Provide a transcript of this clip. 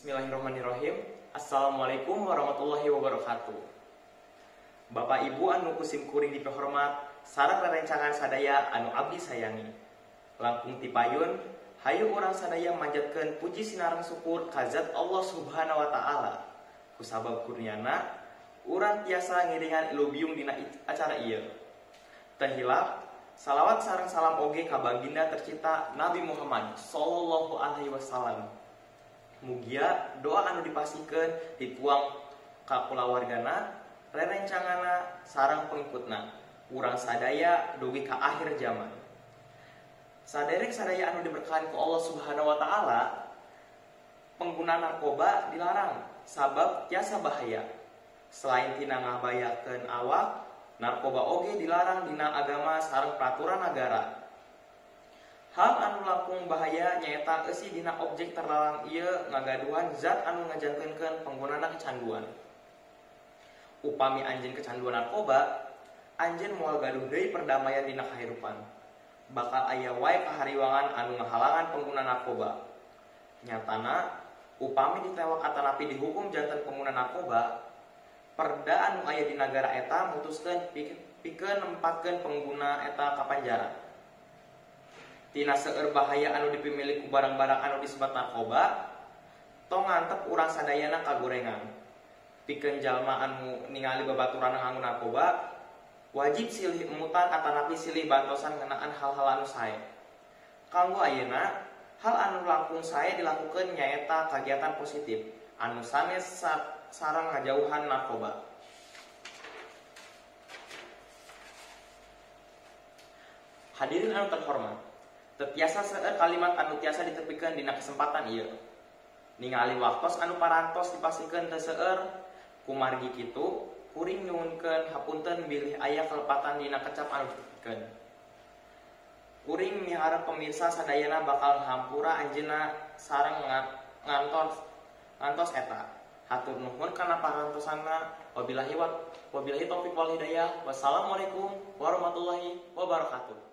Bismillahirrahmanirrahim. Assalamualaikum warahmatullahi wabarakatuh. Bapak Ibu anu ku sim kuring dipihormat sareng rerencangan sadaya anu abdi sayangi. Langkung tipayun, hayu urang sadaya manjatkeun puji sinareng syukur ka zat Allah Subhanahu wa taala. Kusabab kurniana urang tiasa ngiringan ilubiung dina acara ieu. Teu hilap, salawat sareng salam oge ka baginda tercinta Nabi Muhammad sallallahu alaihi wasallam. Mugia doa anu dipasihkeun dituang ka kulawargana, rerencangana sareng pengikutna. Urang sadaya dugi ka akhir zaman. Saderek sadaya anu diberkahan ku Allah Subhanahu wa taala, pengguna narkoba dilarang sabab tiasa bahaya. Selain tina ngabayakeun awak, narkoba oge dilarang dina agama sareng peraturan negara. Hal anu langkung bahaya nyaeta eusi dina objek terlarang ieu ngagaduhan zat anu ngajantenkeun penggunana kecanduan. Upami anjeun kecanduan narkoba, anjeun moal gaduh deui perdamaian dina kahirupan. Bakal aya wae kahariwangan anu ngahalangan pengguna narkoba. Nyatana, upami ditewak atanapi dihukum janten pengguna narkoba, perda anu aya di nagara eta mutuskeun pikeun nempatkeun pengguna eta ka panjara. Tina seueur bahaya anu dipimilik ku barang-barang anu disebat narkoba, tong ngantep urang sadayana kagorengan. Pikeun jalma anu ningali babaturan nganggo narkoba, wajib silih emutan atanapi silih bantosan ngeunaan hal-hal anu sae. Kanggo ayeuna, hal anu langkung sae dilakukeun nyaeta kagiatan positif anu sanes sareng ngajauhan narkoba. Hadirin anu terhormat, teu tiasa seueur kalimat anu tiasa ditepikeun dina kesempatan ieu. Ningali waktos anu parantos dipasihkeun teu seueur, kumargi kitu kuring nyuhunkeun hapunten bilih aya kalepatan dina kecap anu ditepikeun. Kuring miharep pemirsa sadayana bakal hampura anjeunna sareng ngantos eta. Hatur nuhun kana parantosanna. Wabillahi taufik wal hidayah. Wassalamualaikum warahmatullahi wabarakatuh.